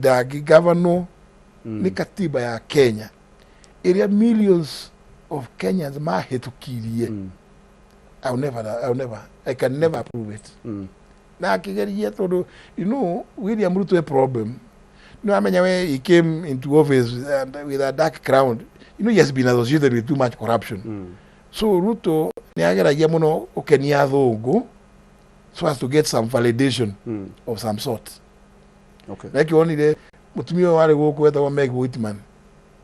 Ndangĩgavanwo nĩ katiba ya Kenya ĩrĩa millions of Kenyans mahĩtũkirie. I'll never, I can never approve it. Na akĩgeria tondũ William Ruto a problem no amenya we he came into office and with a dark crown. He has been associated with too much corruption. So Ruto nĩ ageragia mũno gũkenia athũngũ so as to get some validation of some sort. Na kĩonire mũtumia ũyũ warĩ gũkũ wetagwo Meg Whitman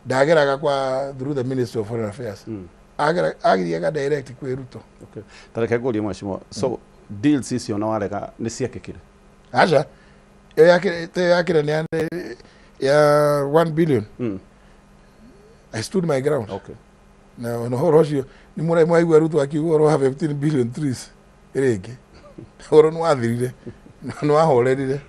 ndageraga kwa through the Ministry of Foreign Affairs. Agĩthiaga direct kwĩ Ruto. Okay. Tareke ngũrie, mheshimiwa, so deals icio na warega nĩ ciekĩkire? Aca, ĩyo yakĩre nĩ ya 1 billion. I stood my ground. Na ũhoro ũcio nĩ mũra mwaigua Ruto akiuga ũhoro wa 15 billion trees rĩngĩ, ũhoro nĩ wathirire, nĩ wahorerire.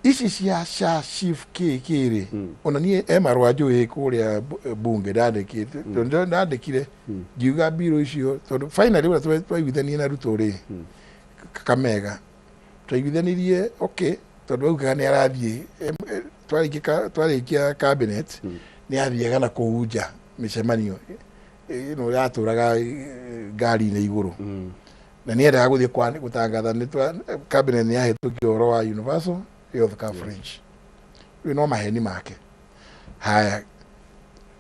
Ici cia SHA, SHIF, kĩ kĩ rĩ, ona niĩ e marũa njũĩ kũrĩa bunge ndandĩkĩte, tondũ ndandĩkire ngiuga mbirũ icio, tondũ finally ũrĩa twaiguithanirie na Ruto rĩ, Kakamega, twaiguithanirie okay, tondũ augaga nĩ arathiĩ twarĩkia cabinet nĩ athiaga na kũu nja mĩcemanio ĩno yatũraga ngari-inĩ igũrũ, na nĩ endaga gũthiĩ gũtangatha nĩ cabinet nĩ yahĩtũkia ũhoro wa universal health coverage. Rĩu no maheni make. Haya,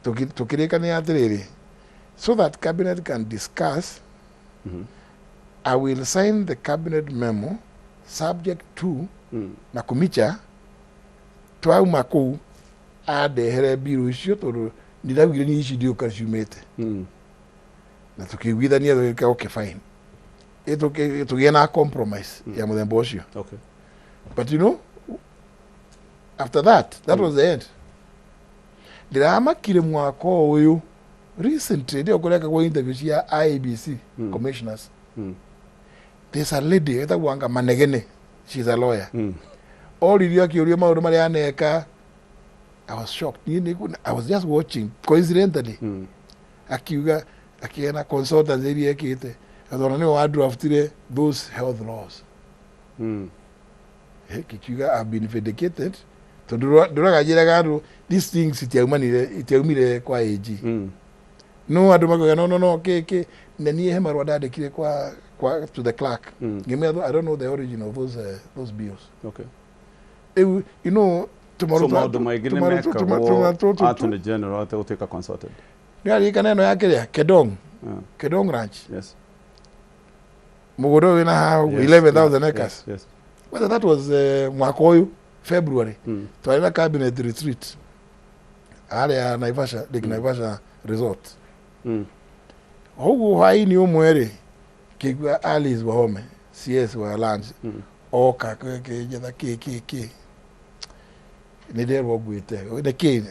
tũkĩrĩkanĩra atĩrĩrĩ, so that cabinet can discuss, I will sign the cabinet memo subject to na kumicha twauma kũu andehere mbirũ icio, tondũ ndiraugire niĩ ici ndiũka ciumĩte. Na tũkĩiguithania, tũgĩka okay, fine. Tũgĩe na compromise ya mũthemba ũcio. But after that, that was the end. Ndĩramakire mwaka ũyũ recently ndĩo kũrekagwo interview cia IEBC commissioners. There's a lady ĩtagwo anga Manegene, she's a lawyer. Oririo akĩũrio maũndũ marĩa aneka. I was shocked. Niĩ I was just watching coincidentally. Akiuga akĩgĩa consultants iria ekĩte ona nĩwe wa draftire those health laws. Kikiuga I've been vindicated, tondũ ndũraga njĩraga andũ these things itiaumanire, itiaumire kwa AG. No andũ makoiga no no no kĩ kĩ, na niĩ he marũa ndandĩkire kwa to the clerk, ngĩmwĩra I don't know the origin of those bills. Rĩu so maũndũ maingĩ nĩ mekagwo attorney general ategũtuĩka consulted. Nĩ aririkana ĩno ya kĩrĩa Kedong, Kedong Ranch, mũgũnda ũyũ wĩna haha ũguo, 11,000 acres. Whether that was mwaka ũyũ February, twarĩ na cabinet retreat harĩa Naivasha, Lake Naivasha Resort. Ũguo hwaĩ-inĩ ũmwe rĩ, kĩigua Alice Wahome, CS wa Lands, oka kĩnjetha kĩ kĩ kĩ, nĩ nderwo nguĩte nĩ kĩ,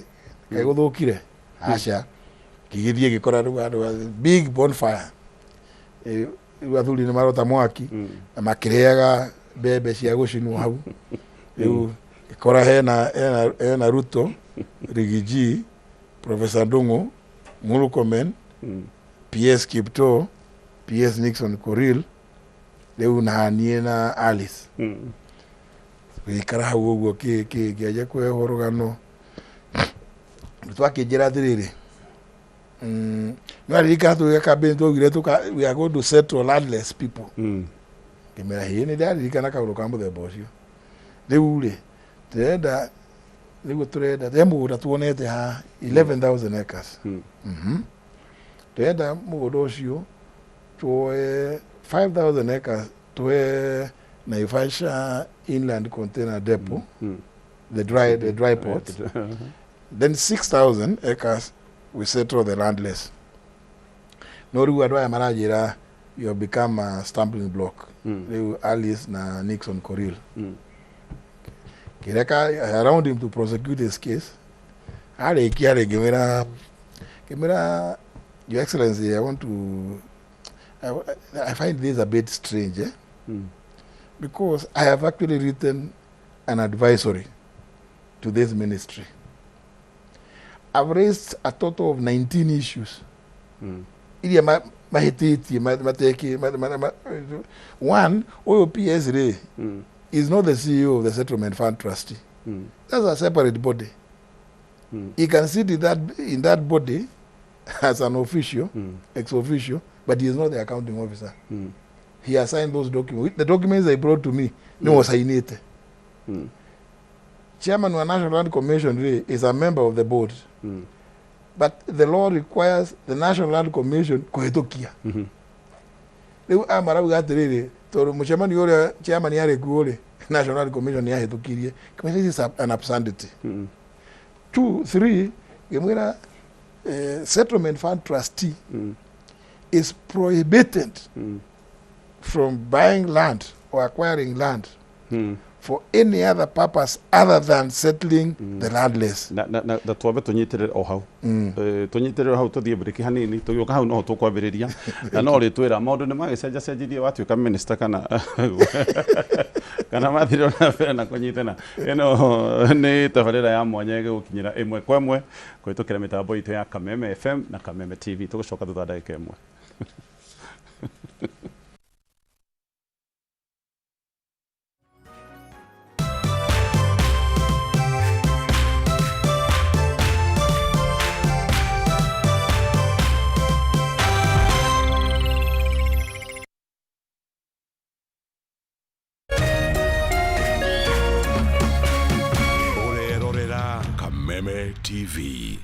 kaĩ gũthũkire? Aca, kĩgĩthiĩ gĩkora rĩu handũ big bonfire. Rĩu athuri nĩ marota mwaki na makĩrĩaga mbembe cia gũcinwo hau. Rĩu gĩkora hena Ruto, Riggy G, Professor Ndung'u, Murkomen, PS Kiptoo, PS Nixon Korir, rĩu na niĩ na Alice. Gũikara hau ũguo kĩ kĩ kĩanjia kũheo rũgano. Twakĩnjĩra atĩrĩrĩ, nĩ waririkana tũgĩka campaign twaugire we are going to settle landless people? Ngĩmera hĩ, nĩ ndaririkana kaũndũ ka mũthemba ũcio. Rĩu rĩ, tũrenda nĩguo tũrenda he mũgũnda tuonete haha 11,000 acres. Tũrenda mũgũnda ũcio tuoe 5000 acres tuhe Naivasha Inland Container Depot, the dry port, then 6000 acres we settle the landless. No rĩu andũ aya maranjĩra you have become a stumbling block. Rĩu Alice na Nixon Korir, kĩreka I allowed him to prosecute his case. Arĩkia rĩ, ngĩmwĩra, "Your Excellency, I want to I find this a bit strange, eh? Because I have actually written an advisory to this ministry. I've raised a total of 19 issues iria mahĩtĩtie mateki one ũyũ PS rĩ is not the CEO of the Settlement Fund Trustee. That's a separate body. He can sit in that body as an official, ex officio, but he is not the accounting officer. He has signed those documents. The documents they brought to me, no wasainite. Chairman wa National Land Commission really is a member of the board. But the law requires the National Land Commission kũhĩtũkia. Rĩu aya marauga atĩrĩrĩ, tondũ mũcemanio ũrĩa chairman arĩ kuo rĩ, National Land Commission nĩ yahĩtũkirie. Kĩmwĩra, this is an absurdity. Two, three, ngĩmwĩra settlement fund trustee is prohibited from buying land or acquiring land for any other purpose other than settling the landless. Na twambe tũnyitĩrĩre o hau. Tũnyitĩrĩre hau, tũthiĩ breki hanini, tũgĩũka hau noho tũkwambĩrĩria na no rĩtwĩra maũndũ nĩ magĩcenjacenjirie watuĩka minister kana mathire na mbere na kũnyitana. Ĩno nĩ tabarĩra ya mwanya ĩgĩgũkinyĩra ĩmwe kwa ĩmwe kũhĩtũkĩra mĩtambo itũ ya Kameme FM na Kameme TV. Tũgũcoka thutha wa ndagĩka ĩmwe. Ũrerorera Kameme TV.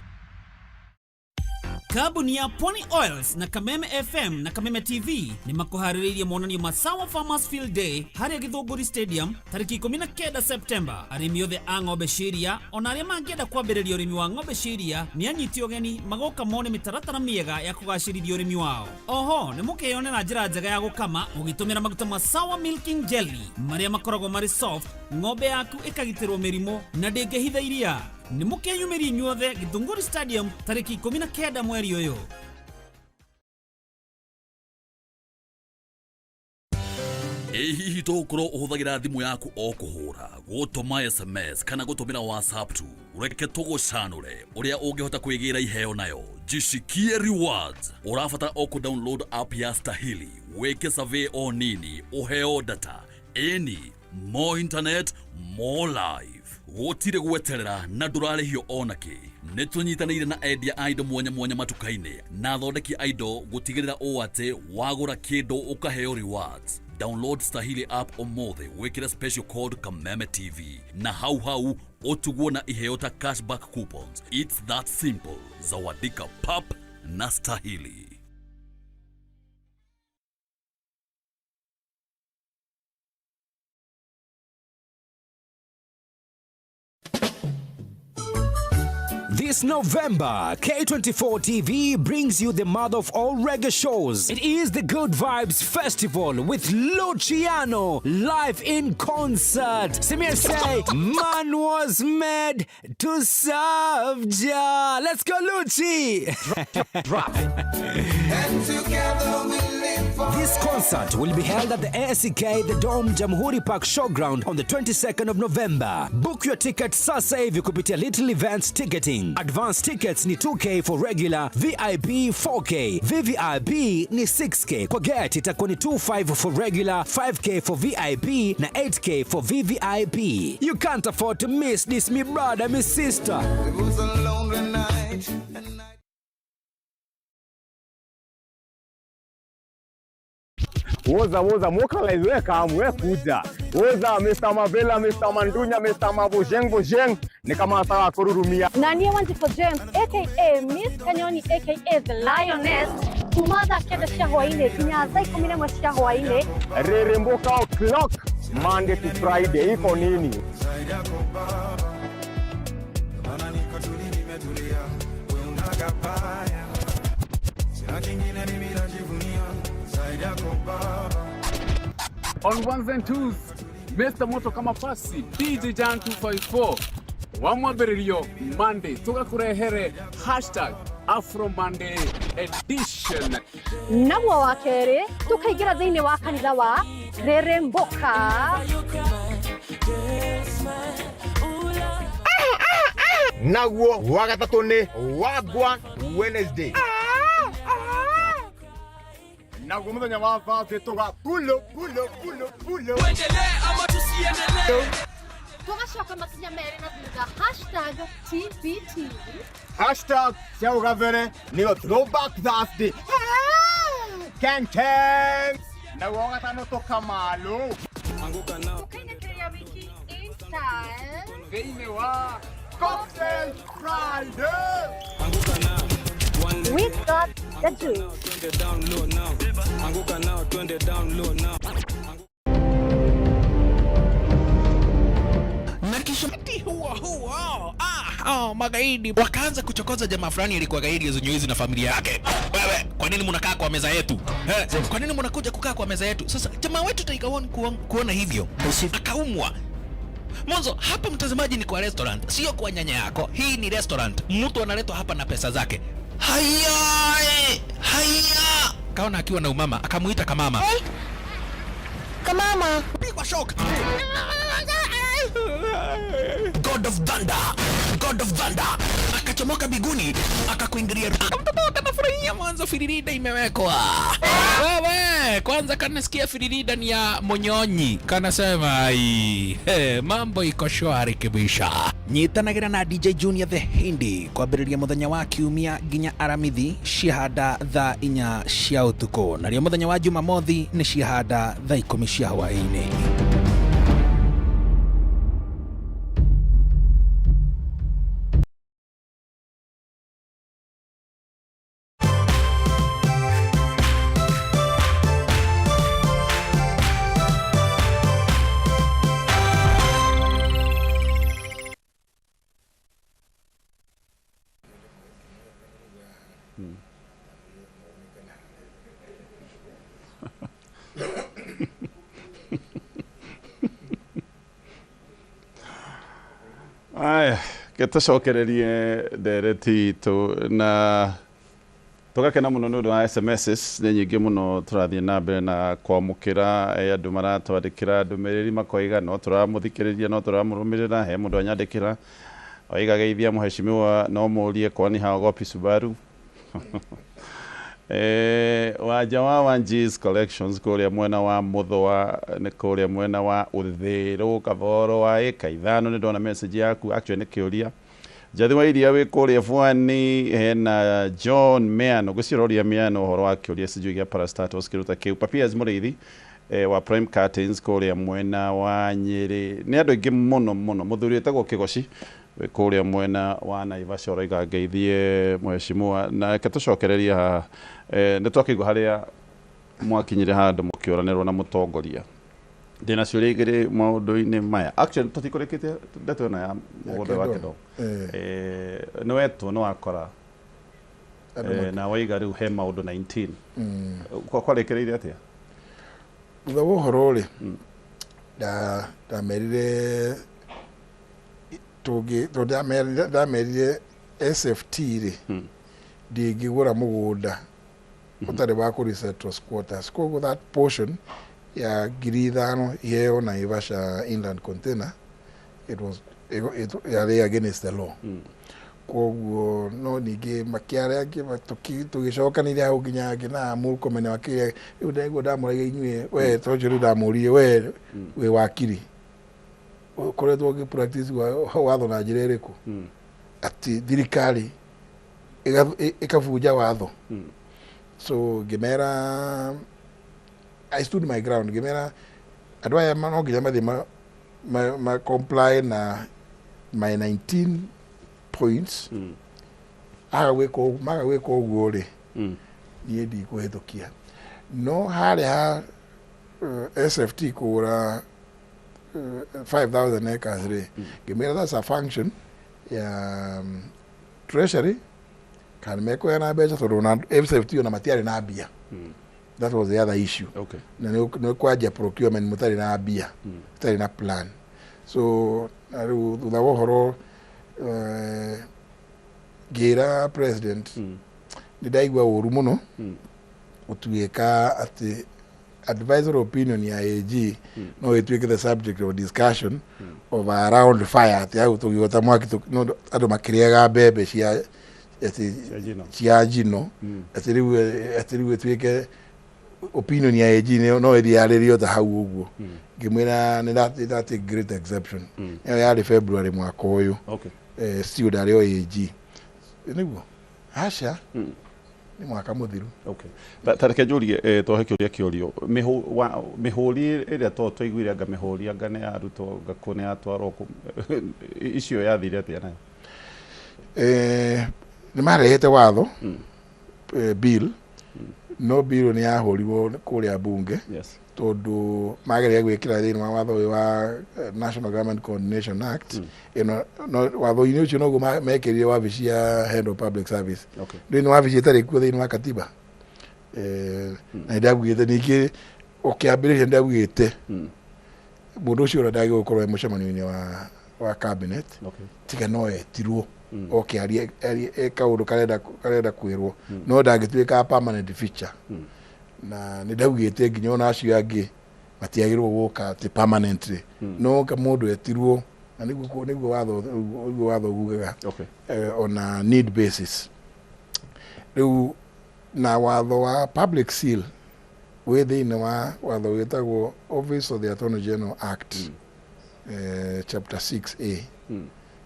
Kambuni ya Pwani Oils na Kameme FM na Kameme TV nĩ makũharĩrĩirie monanio ma Sawa Farmers Field Day harĩa Gĩthũngũri Stadium tarĩki 19 Septemba. Arĩmi othe a ng'ombe cia iria ona arĩa mangĩenda kwambĩrĩria ũrĩmi wa ng'ombe cia iria nĩ anyiti ũgeni magoka mone mĩtaratara mĩega ya kũgacĩrithia ũrĩmi wao. Oho nĩ mũkeyonera njĩra njega ya gũkama ũgĩtũmĩra maguta ma Sawa Milking Jelly marĩa makoragwo marĩ soft, ng'ombe yaku ĩkagitĩrwo mĩrimũ na ndĩngĩhitha iria. Nĩ mũkeyumĩria inyuothe Gĩthũngũri Stadium tarĩki 19 mweri ũyũ. Ĩ hihi tũgũkorwo ũhũthagĩra thimũ yaku o kũhũra, gũtũma SMS kana gũtũmĩra WhatsApp tu? Reke tũgũcanũre ũrĩa ũngĩhota kwĩgĩra iheo nayo. Jishikie rewards. Ũrabatara o kũ-download app ya Stahili, wĩke survey o nini, ũheo data. Ĩni, more internet, more life. Gũtirĩ gweterera na ndũrarĩhio ona kĩ. Nĩ tũnyitanĩire na endia a indo mwanya mwanya matuka-inĩ na athondeki a indo gũtigĩrĩra ũũ atĩ wagũra kĩndũ ũkaheo rewards. Download Stahili app ũmũthĩ, wĩkĩre special code Kameme TV na hau hau ũtugwo na iheo ta cashback coupons. It's that simple. Zawadika pap na Stahili. This November, K24 TV brings you the mother of all reggae shows. It is the Good Vibes Festival with Luciano live in concert. Samir say, man was made to serve Jah. Let's go, Lucci. Drop it. This concert will be held at the ACK The Dome Jamhuri Park Showground on the 22nd of November. Book your ticket sasa hivi kupitia Little Events Ticketing. Advance tickets ni 2K for regular, VIP 4K, VVIP ni 6K. Kwa gate itakuwa ni 25 for regular, 5K for VIP na 8K for VVIP. You can't afford to miss this, me brother, me sister. It was a lonely night. And I Woza woza mokalize, we kam, we kuja. Woza Mr. Mavela, Mr. Mandunya, Mr. Mabojeng Bojeng ni kama nataka kururumia. Na niĩ Wanjikũ James aka Miss Kanyoni aka The Lioness, kuma thaa 9 cia hwainĩ nginya thaa 11 cia hwainĩ. Reremboka o'clock, Monday to Friday, iko nini? Zaidi yako baba, maana niko tuli, nimetulia, we unagabaya, sina kingine mimi najivunia zaidi yako baba. On ones and twos, Mr. Moto kama pasi, DJ Jan 254 wa mwambĩrĩrio Monday tũgakũrehere #AfroMonday edition. Naguo wa kerĩ tũkaingĩra thĩinĩ wa kanitha wa Reremboka. Naguo wa gatatũ nĩ Wagwan Wednesday. Naguo mũthenya wa Thursday tũga pulo pulo pulo pulo. Tũgacoka makinya merĩ na thutha #TBT. Hashtag cia ũgabere nĩyo Throwback Thursday. Keng keng. Naguo gatano tũkamalo. Tũkainĩkĩrĩria wiki in style. Thĩinĩ wa Cocktail Friday. We got the juice. Na kisha wakati huo huo, magaidi wakaanza kuchokoza jamaa fulani alikuwa gaidi Zunyuizi na familia yake. Wewe, kwa nini mnakaa kwa meza yetu? Kwa nini mnakuja kukaa kwa meza yetu? Sasa jamaa wetu Tiger One kuona hivyo akaumwa. Mwanzo hapa, mtazamaji, ni kwa restaurant, sio kwa nyanya yako. Hii ni restaurant, mtu analetwa hapa na pesa zake. Haya, haya, kaona akiwa na umama, akamuita kamama. Hey, kamama. Pigwa shock. God of Thunder, God of Thunder akachomoka biguni akakuingilia. Mtoto akanafurahia mwanzo, firirida imewekwa. Wewe kwanza kanasikia firirida ni ya Monyonyi, kanasema ai, hey, mambo iko shwari kibisha. Nyitanagira na DJ Junior the Hindi kwambĩrĩria mũthenya wa kiumia nginya aramithi ciahanda thaa 4 cia ũtukũ, narĩo mũthenya wa Jumamothi nĩ ciahanda thaa 10 cia hwaĩ-inĩ. Aya, gĩtũcokererie ndereti itũ na tũgakena mũno nĩ ũndũ wa SMSs nĩ nyingĩ mũno tũrathiĩ na mbere na kwamũkĩra. Andũ maratwandĩkĩra ndũmĩrĩri makoiga no tũramũthikĩrĩria, no tũramũrũmĩrĩra. He mũndũ anyandĩkĩra oiga geithia mheshimiwa, no mũrie kwani haogopi Subaru. Wanja wa Wanjis Collections kũrĩa mwena wa Mũthũa, nĩ kũrĩa mwena wa Ũthĩrũ Kaboro wa ĩka 5, nĩ ndona message yaku, actually nĩ kĩũria. Njathi wa iria wĩ kũrĩa Bwani, hena John Meano, ngwĩciria Meano ũhoro wa kĩũria sijui gĩa parastatos kĩruta kĩu. Papias Mũrĩithi wa Prime Curtains kũrĩa mwena wa Nyĩrĩ, nĩ andũ aingĩ mũno mũno. Mũthuri wĩtagwo Kĩgoci wĩ kũrĩa mwena wa Naivasha ũroiga ngeithie mheshimiwa, na reke tũcokererie haha. Nĩ twakĩigua harĩa mwakinyire handũ mũkĩũranĩrwo na mũtongoria. Ndĩna ciũria igĩrĩ maũndũ-inĩ maya, actually tũtikũrĩkĩtie ndeto ĩno ya mũgũnda wa Kĩndoo. Nĩ wetwo nĩ wakora na waiga rĩu he maũndũ 19. Kwarĩkĩrĩire atĩa? Thutha wa ũhoro rĩ, ndamerire tũngĩ ndamerire SFT rĩ, ndĩngĩgũra mũgũnda ũtarĩ wa kũ squatters, koguo that portion ya 5,000 iheo Naivasha inland container, it was yarĩ against the law. Koguo no ningĩ makĩaria angĩ tũgĩcokanĩria hau nginya angĩ na Murkomen makĩria rĩu ndaigua ndamũragia inyuĩ, we tondũ rĩu ndamũririe, we wĩ wakiri ũkoretwo ũgĩ practice watho na njĩra ĩrĩkũ atĩ thirikari ĩkabunja watho? So ngĩmera, I stood my ground, ngĩmera andũ aya no nginya mathiĩ ma comply na my 19 points. Aga gwĩka, maga gwĩka ũguo rĩ, niĩ ndikũhĩtũkia. No harĩa ha SFT kũgũra 5000 acres rĩ, ngĩmwĩra that's a function ya treasury kana mekũheana mbeca, tondũ ona SFT ona matiarĩ na mbia. That was the other issue. Na nĩ kwanjia procurement mũtarĩ na mbia, mũtarĩ na plan. So na rĩu thutha wa ũhoro, ngĩra president nĩ ndaigua ũru mũno gũtuĩka atĩ advisory opinion ya AG no ĩtuĩke the subject of discussion of a round fire, atĩ hau tũgĩota mwaki no andũ makĩrĩaga mbembe cia atĩ Cia njino. Cia njino, atĩ rĩu ĩtuĩke Opinion ya AG no ĩthiĩ yarĩrio ta hau ũguo. Ngĩmwĩra nĩ nda take great exception. Ĩyo yarĩ February mwaka ũyũ. Still ndarĩ o AG nĩguo, aca, nĩ mwaka mũthiru. Okay. Ta reke njũrie, tohe kĩũria kĩũrio mĩhũri ĩrĩa to twaiguire anga mĩhũri anga nĩ yarutwo anga kũ nĩ yatwarwo kũ, icio yathire atĩa nayo? Nĩ marehete watho, bill, no bill nĩ yahũrirwo kũrĩa bunge tondũ mageria gwĩkĩra thĩinĩ wa watho ũyũ wa National Government Coordination Act ĩno, no watho-inĩ ũcio noguo mekĩrire wabici ya head of public service. Thĩinĩ wabici ĩtarĩ kuo thĩinĩ wa katiba, na nĩndaugĩte ningĩ ũkĩambĩrĩria nĩndaugĩte mũndũ ũcio ũrĩa ndagĩrĩirwo gũkorwo e mũcemanio-inĩ wa cabinet tiga no etirwo oke arie e kaũndũ karenda kwĩrwo, no ndangĩtuĩka permanent feature. Na nĩ ndaugĩte nginya ona acio angĩ matiagĩrĩirwo gũka atĩ permanently, no ka mũndũ etirwo na nĩguo watho ugaga on a need basis. Rĩu na watho wa public seal wĩ thĩinĩ wa watho wĩtagwo Office of the Attorney General Act, chapter 6A,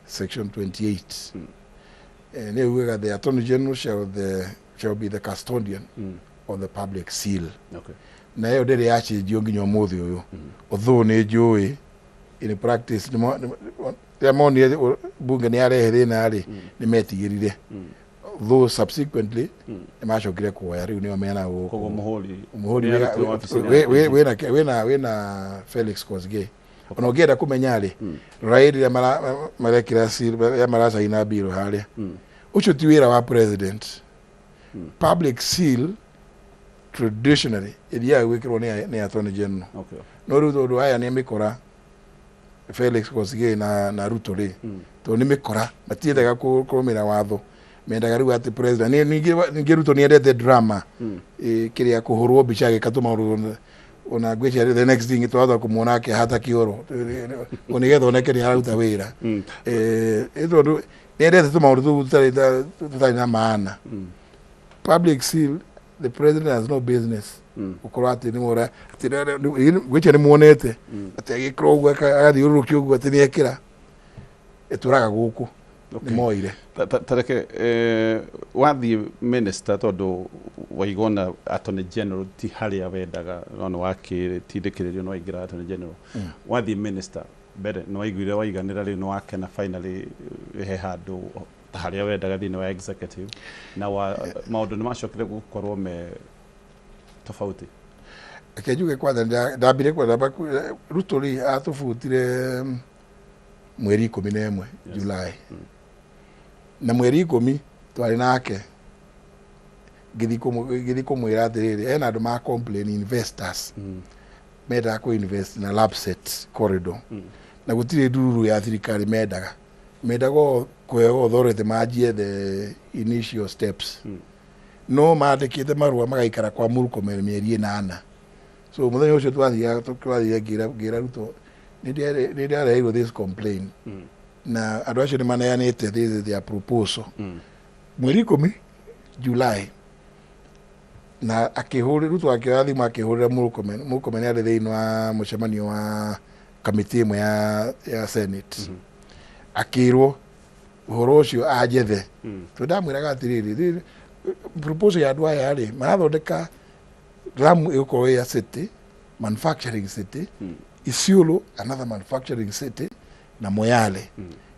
section 28. Nĩ ugaga the Attorney General shall be the custodian of the public seal. Na ĩyo ndĩrĩ yacĩnjio nginya ũmũthĩ ũyũ, although nĩ njũĩ in practice rĩrĩa monire bunge nĩ yarehe thĩna rĩ, nĩ metigĩrire, though subsequently nĩ macokire kuoya, rĩu nĩo mena gũkũ. Koguo mũhũri mũhũri nĩ arutirwo wabici-inĩ ya wĩna Felix Kosgei. Ona ũngĩenda kũmenya rĩ, rora hĩndĩ ĩrĩa marekĩra seal, rĩrĩa maracaina bill harĩa. Ũcio ti wĩra wa president. Public seal traditionally ĩthiaga gwĩkĩrwo nĩ Attorney General. No rĩu tondũ aya nĩ mĩkora, Felix Kosgei na Ruto rĩ, tondũ nĩ mĩkora matiendaga kũrũmĩrĩra watho, mendaga rĩu atĩ president ningĩ Ruto nĩ endete drama. Kĩrĩa kũhũrwo mbica agĩka tũmaũndũ, ona ngwĩciria the next thing twahota kũmuona akĩhata kĩoro o nĩgetha oneke nĩ araruta wĩra. Tondũ nĩ endete tũmaũndũ tũu tũtarĩ na maana. Public seal, the president has no business gũkorwo atĩ nĩ wora atĩ ngwĩciria nĩ muonete atĩ agĩkĩra ũguo agathiũrũrũkia ũguo atĩ nĩ ekĩra ĩtũraga gũkũ nĩ moire. Ta reke, wathiĩ minister, tondũ waigona Attorney General ti harĩa wendaga, no nĩ wakĩtindĩkĩrĩrio no waingĩra Attorney General. Wathiĩ minister mbere nĩ waiguire waiganĩra, rĩu nĩ wakena finally he handũ ta harĩa wendaga thĩinĩ wa executive, na wa maũndũ nĩ macokire gũkorwo me tofauti? Reke njuge kwanza ndambire kwenda Ruto rĩ atũbutire mweri 11 July, na mweri 10 twarĩ nake ngĩthiĩ kũmwĩra atĩrĩrĩ, hena andũ ma complain, investors mendaga kũ invest na Lapsset corridor na gũtirĩ ndururu ya thirikari, mendaga o kũheo authority manjie the initial steps, no mandĩkĩte marũa magaikara kwa Murkomen mĩeri 8. So mũthenya ũcio twathiaga twathire ngĩra Ruto nĩ ndĩrareheirwo this complaint na andũ acio nĩ maneanĩte, this is their proposal, mweri 10 July. Na akĩhũrĩ Ruto akĩoya thimũ akĩhũrĩra Murkomen. Murkomen arĩ thĩinĩ wa mũcemanio wa kamĩtĩ ĩmwe ya Senate, akĩrwo ũhoro ũcio anjethe, tondũ ndamwĩraga atĩrĩrĩ, proposal ya andũ aya rĩ, marathondeka Lamu ĩgũkorwo ĩ ya city, manufacturing city, Isiolo another manufacturing city, na Moyale.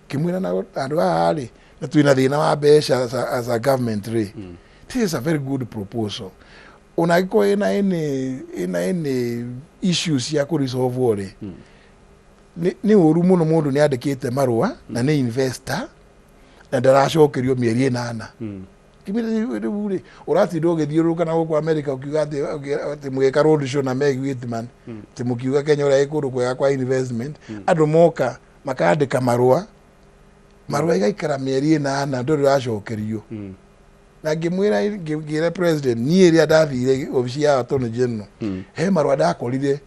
Kĩmwĩra na andũ aya rĩ, na twĩna thĩna wa mbeca as a government rĩ, this is a very good proposal. Ona angĩkorwo ĩna any issues cia kũresolve rĩ, nĩ ũru mũno mũndũ nĩ andĩkĩte marũa na nĩ investor na ndaracokerio mĩeri 8. Kĩmĩra rĩu rĩ, ũratinda ũgĩthiũrũrũka na gũkũ America ũkiuga atĩ mũgĩka road show na Meg Whitman, atĩ mũkiuga Kenya ũrĩa ĩ kũndũ kwega kwa investment, andũ moka makandĩka marũa, marũa igaikara mĩeri 8 ndũrĩ ũracokerio. Na ngĩmwĩra, ngĩra president niĩ rĩrĩa ndathire obici ya Attorney General he marũa ndakorire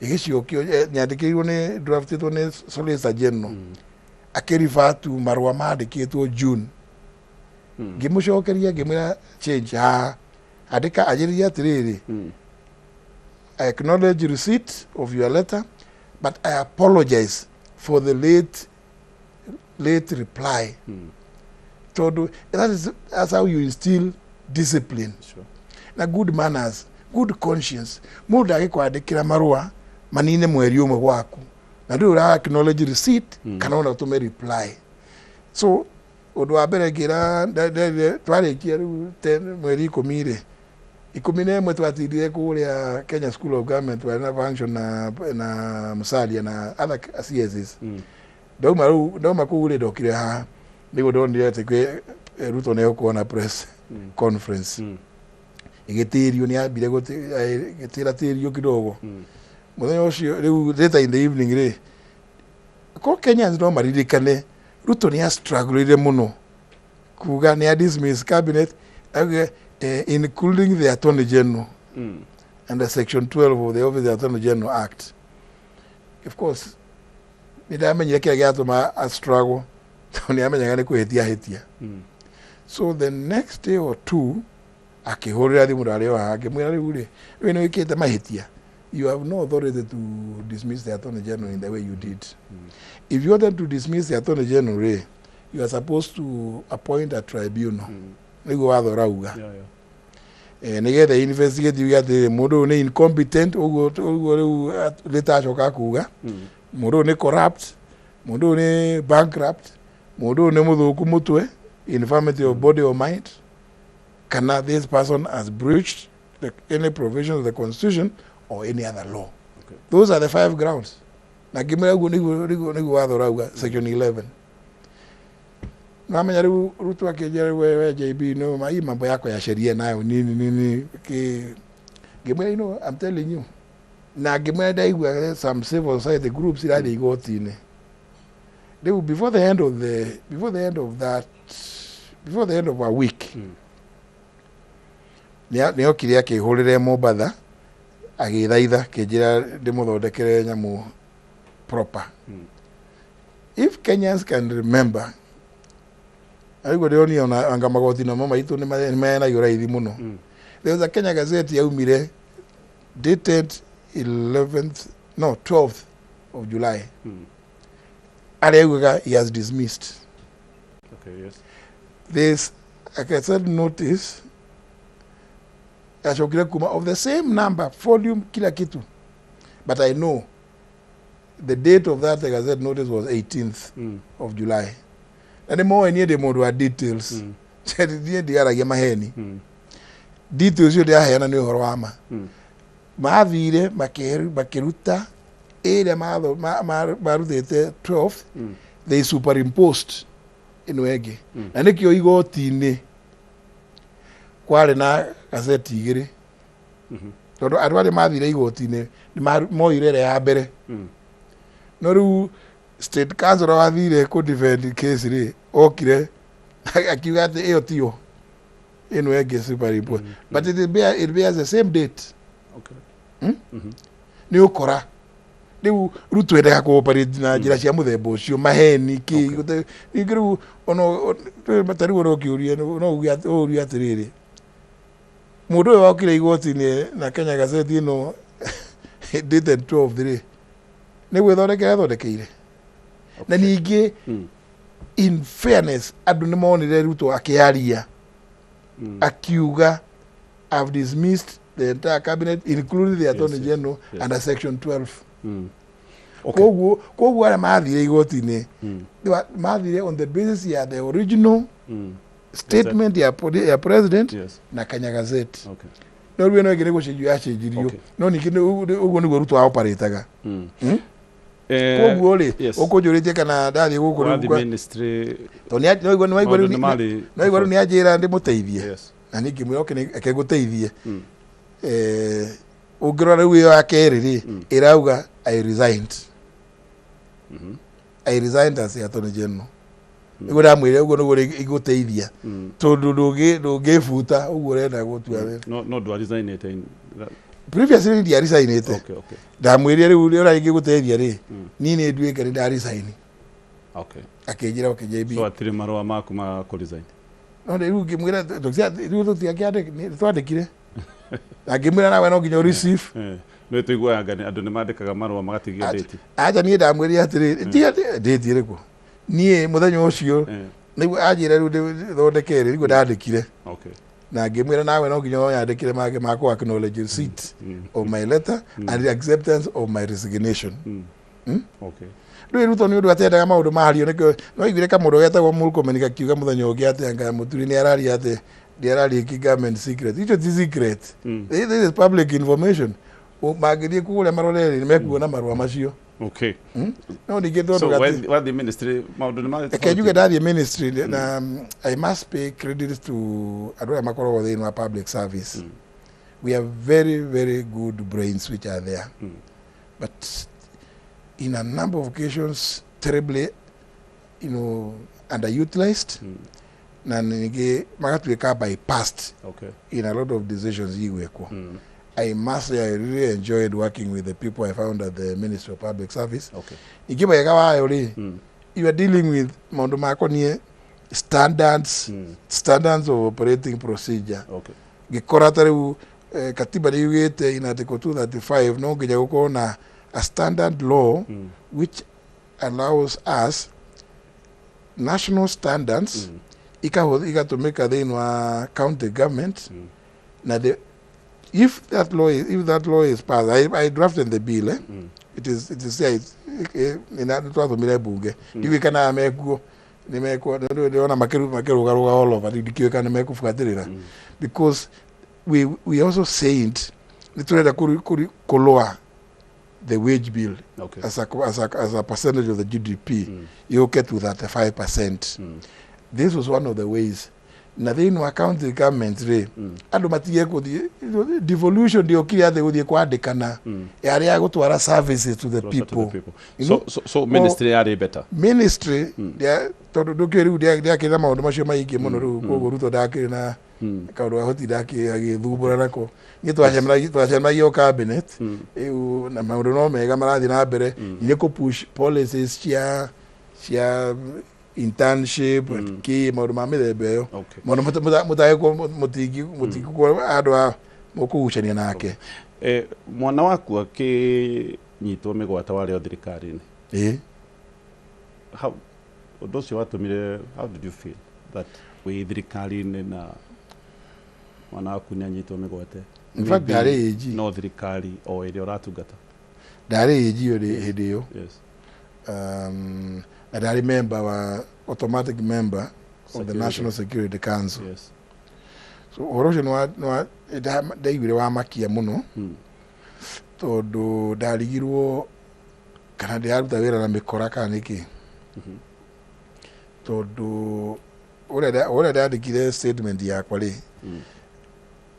ĩgĩcokio, nyandĩkĩirwo nĩ draftĩtwo nĩ Solicitor General akĩrefer to marũa mandĩkĩtwo June. Ngĩmũcokeria ngĩmwĩra change haha, andĩka anjĩrĩria atĩrĩrĩ, I acknowledge receipt of your letter, but I apologize for the late reply. Tondũ that's how you instill discipline na good manners, good conscience. Mũndũ ndagĩkwandĩkĩra marũa manine mweri ũmwe gwaku na ndũrĩ ũra acknowledge receipt kana ona ũtũme reply. So ũndũ wa mbere ngĩra twarĩkia rĩu mweri 10 rĩ, 11 twatindire kũrĩa Kenya School of Government, twarĩ na function na Musalia na other CSs. Ndauma rĩu, ndauma kũu rĩ, ndokire haha nĩguo ndonire atĩ kwĩ Ruto nĩ egũkorwo na press conference. Ĩgĩtĩrio, nĩ ambire gĩtĩratĩrio kidogo mũthenya ũcio. Rĩu later in the evening rĩ, ko Kenyans no maririkane Ruto nĩ astrugglire mũno kuga nĩ a dismiss cabinet, auge including the Attorney General under section 12 of the Office of the Attorney General Act. Of course nĩ ndamenyire kĩrĩa gĩatũma a struggle, tondũ nĩ amenyaga nĩ kũhĩtia hĩtia. So the next day or two akĩhũrĩra thimũ, ndarĩ o haha, ngĩmwĩra, rĩu rĩ, rĩu nĩ wĩkĩte mahĩtia. You have no authority to dismiss the Attorney General in the way you did. If you wanted to dismiss the Attorney General rĩ, you are supposed to appoint a tribunal, nĩguo watho ũrauga, nĩgetha investigate, yuge atĩrĩrĩ, mũndũ ũyũ nĩ incompetent, ũguo ũguo rĩu rĩtacoka kuga mũndũ ũyũ nĩ corrupt, mũndũ ũyũ nĩ bankrupt, mũndũ ũyũ nĩ mũthũku mũtwe, infirmity of body or mind, kana this person has breached any provision of the Constitution or any other law. Those are the five grounds. Na ngĩmwĩra ũguo nĩguo watho ũrauga, section 11. Namenya rĩu Ruto akĩnjĩra, rĩu we JB, no hii mambo yako ya sheria nayo nini nini ki. Ngĩmwĩra, you know, I'm telling you. Na ngĩmwĩra ndaigua some civil society groups irathiĩ igoti-inĩ rĩu before the end of a week, nĩ okire akĩhũrĩre Mombatha, agĩthaitha, kĩnjĩra ndĩmũthondekere nyamũ proper. If Kenyans can remember, arĩguo ndĩronio ona anga magoti namo maitũ nĩ menagio raithi mũno. There was a Kenya Gazette yaumire dated 11th, no, 12th of July, arĩa augaga he has dismissed. This a Gazette notice yacokire kuma of the same number, volume, kila kitu, but I know the date of that Gazette notice was 18th of July, na nĩ moĩ niĩ ndĩ mũndũ wa details. Niĩ ndiaragia maheni. Details icio ndĩraheana nĩ ũhoro wa ma. Mathire makĩruta ĩrĩa marutĩte 12, they superimposed ĩno ĩngĩ, na nĩkĩo igoti-inĩ kwarĩ na gazeti igĩrĩ, tondũ andũ arĩa mathire igoti-inĩ nĩ moire ĩrĩa ya mbere. No rĩu state council wathire kũ defend case rĩ, okire akiuga atĩ ĩyo tiyo, ĩno ĩngĩ superimpose, but it bears the same date. Nĩ ũkora rĩu Ruto endaga kũoperate na njĩra cia mũthemba ũcio, maheni kĩ. Ningĩ rĩu ona ta rĩu ona ũkĩũria no uge ũrie atĩrĩrĩ, mũndũ ũyũ wokire igoti-inĩ na Kenya Gazette ĩno dated 12 rĩ, nĩ gwĩthondekera athondekeire. Na ningĩ in fairness, andũ nĩ monire Ruto akĩaria, akiuga, "I've dismissed the entire cabinet, including the Attorney General, under section 12." Koguo arĩa mathire igoti-inĩ mathire on the basis ya the original statement ya president na Kenya Gazette. No rĩu ĩno ĩngĩ nĩ gũcenjio yacenjirio. No ningĩ ũguo nĩguo Ruto aoparĩtaga. Koguo rĩ, ũkũnjũrĩtie kana ndathiĩ gũkũ rĩu Wathiĩ ministry tondũ nĩ waigua maũndũ rĩu nĩ marĩ nĩ waigua rĩu nĩ anjĩra ndĩmũteithie, na niĩ ngĩmwĩra, okay, reke ngũteithie. Ũngĩrora rĩu ĩyo ya kerĩ rĩ, ĩrauga I resigned, I resigned as the Attorney General. Nĩguo ndamwĩre ũguo nĩguo igũteithia, tondũ ndũngĩbuta ũguo ũrenda gũtua wĩra. No ndwa resignĩte Previously ndiaresignĩte. Ndamwĩrire rĩu ũrĩa ingĩgũteithia rĩ, niĩ nĩ nduĩke nĩ ndaresign. Akĩnjĩra, okay, JB. So hatirĩ marũa maku ma kũ resign? No rĩu ngĩmwĩra rĩu tũtiakĩandĩkire, twandĩkire. Na ngĩmwĩra nawe no nginya receive. Nä tå iguaga andå nä mandä kaga marũa magatigia date. Acha niĩ ndamwĩrire atĩrĩrĩ, ti atĩ date ĩrĩkũ, niĩ mũthenya ũcio nĩguo anjĩra rĩu thondeke rĩ, nĩguo ndandĩkire. Na ngĩmwĩra nawe no nginya ũnyandĩkĩre mangĩ ma kũ acknowledge receipt of my letter and the acceptance of my resignation. Okay. Rĩu Ruto nĩ ũndũ atendaga maũndũ mahario, nĩkĩo no iguire kamũndũ getagwo Murkomen gakiuga mũthenya ũngĩ atĩ anga Mũturi nĩ araria atĩ nĩ araria government secret. Icio ti secret. This is public information. Mangĩthiĩ kũrĩa marore rĩ, nĩ mekuona marũa macio. No ningĩ tondũ So wathiĩ ministry maũndũ nĩ marĩ Reke njuge ndathiĩ ministry na I must pay credit to andũ arĩa makoragwo thĩinĩ wa public service. We have very very good brains which are there, but in a number of occasions terribly underutilized, na ningĩ magatuĩka bypassed in a lot of decisions igwĩkwo. I must say I really enjoyed working with the people I found at the Ministry of Public Service. Ningĩ wega wayo rĩ, you are dealing with maũndũ makoniĩ standards of operating procedure. Ngĩkora ta rĩu katiba nĩ yugĩte in article 235 no nginya gũkorwo na a standard law which allows us national standards igatũmĩka thĩinĩ wa county government. Na the if that law is, if that law is passed, I drafted the bill, eh? It is there, nĩ twathomire bunge, ndiũĩ kana mekuo nĩ mekuo, ndĩrona makĩrũgarũga all over, ndikĩũĩ kana nĩ mekũbuatĩrĩra, because we also said nĩ tũrenda kũlũa the wage bill as a percentage of the GDP yũke to 35%. This was one of the ways. Na thĩinĩ wa county government rĩ, andũ matige gũthiĩ devolution, ndĩokire atĩ gũthiĩ kwandĩkana, yarĩ ya gũtwara services to the Closer to the people. people. You So, know? so ministry yarĩ better. Ministry tondũ ndũkĩũĩ rĩu ndĩakĩrĩ na maũndũ macio maingĩ mũno rĩu, koguo Ruto ndakĩrĩ na kaũndũ gahoti agĩthumbũra nako. Niĩ twacemanagia o cabinet rĩu, na maũndũ no mega marathiĩ na mbere, nĩ kũ push policies cia internship, kĩ maũndũ ma mĩthemba ĩyo, maũndũ mũtagĩkorwo mũtingĩkorwo andũ a mũkũgucania nake. Mwana waku akĩnyitwo mĩgwate warĩ o thirikari-inĩ. Ĩĩ. How ũndũ ũcio watũmire, how did you feel that wĩ thirikari-inĩ na mwana waku nĩ anyitwo mĩgwate? In fact, Maybe ndarĩ AG. No thirikari o ĩrĩa ũratungata. Ndarĩ AG hĩndĩ ĩyo. Na ndarĩ member wa automatic member of the Security. National Security Council. So ũhoro ũcio nĩ ndaiguire wamakia mũno, tondũ ndarigirwo kana ndĩraruta wĩra na mĩkora kana nĩkĩ, tondũ ũrĩa ndandĩkire statement yakwa rĩ,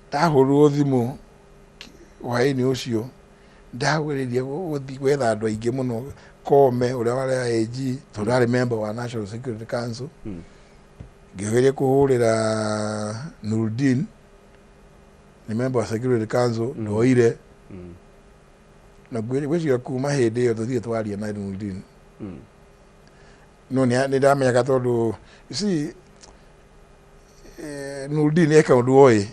ndahũrirwo thimũ hwaĩ-inĩ ũcio, ndagwĩrĩria gũthiĩ gwetha andũ aingĩ mũno, Kome ũrĩa warĩ AG, tondũ arĩ member wa National Security Council, ngĩgeria kũhũrĩra Nurdin, nĩ member wa Security Council, ndoire. Na ngwĩciria kuma hĩndĩ ĩyo tũtirĩ twaria na Nurdin. No nĩ ndamenyaga tondũ you see, Nurdin eka ũndũ oĩ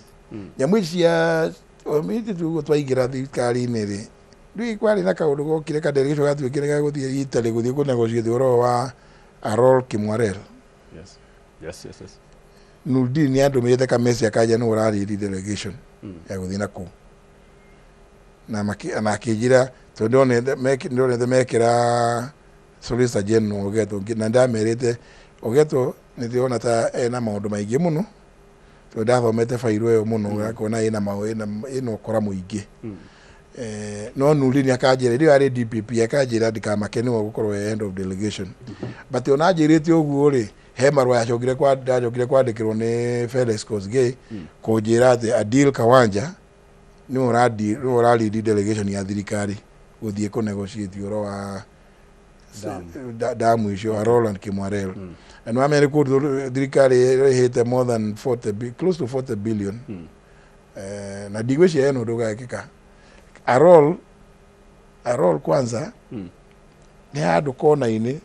nyamũ ici cia ũguo twaingĩra thirikari-inĩ rĩ, rĩu kwarĩ na kaũndũ gokire ka delegation gatuĩkire ga gũthiĩ Italy gũthiĩ kũ negotiate ũhoro wa Arol Kimwarer. Yes. Nurdin nĩ andũmĩrĩte kameci akanja nĩ ũrarĩri delegation ya gũthiĩ na kũu, na na akĩnjĩra tondũ ndonete mekĩra Solicitor General Ogeto, na ndamerĩte Ogeto nĩ ndĩrona ta ena maũndũ maingĩ mũno, tondũ ndathomete bairũ ĩyo mũno, ngakona ĩna ĩna ũkora mũingĩ. No Nurdin akanjĩra rĩu arĩ DPP, akanjĩra ndikamake, nĩwe ũgũkorwo e head of delegation. But ona anjĩrĩte ũguo rĩ, he marũa yacokire kwa ndacokire kwandĩkĩrwo nĩ Felix Kosgei kũnjĩra atĩ Adil Kawanja nĩwe nĩwe ũralead delegation ya thirikari gũthiĩ kũ negotiate ũhoro wa damu icio Roland Kimwarel. Na nĩ wamenya nĩ kũndũ thirikari ĩrĩhĩte more than 40 close to 40 billion. Na ndigwĩciria hena ũndũ ũgekĩka. Arol kwanza nĩ handũ kona-inĩ,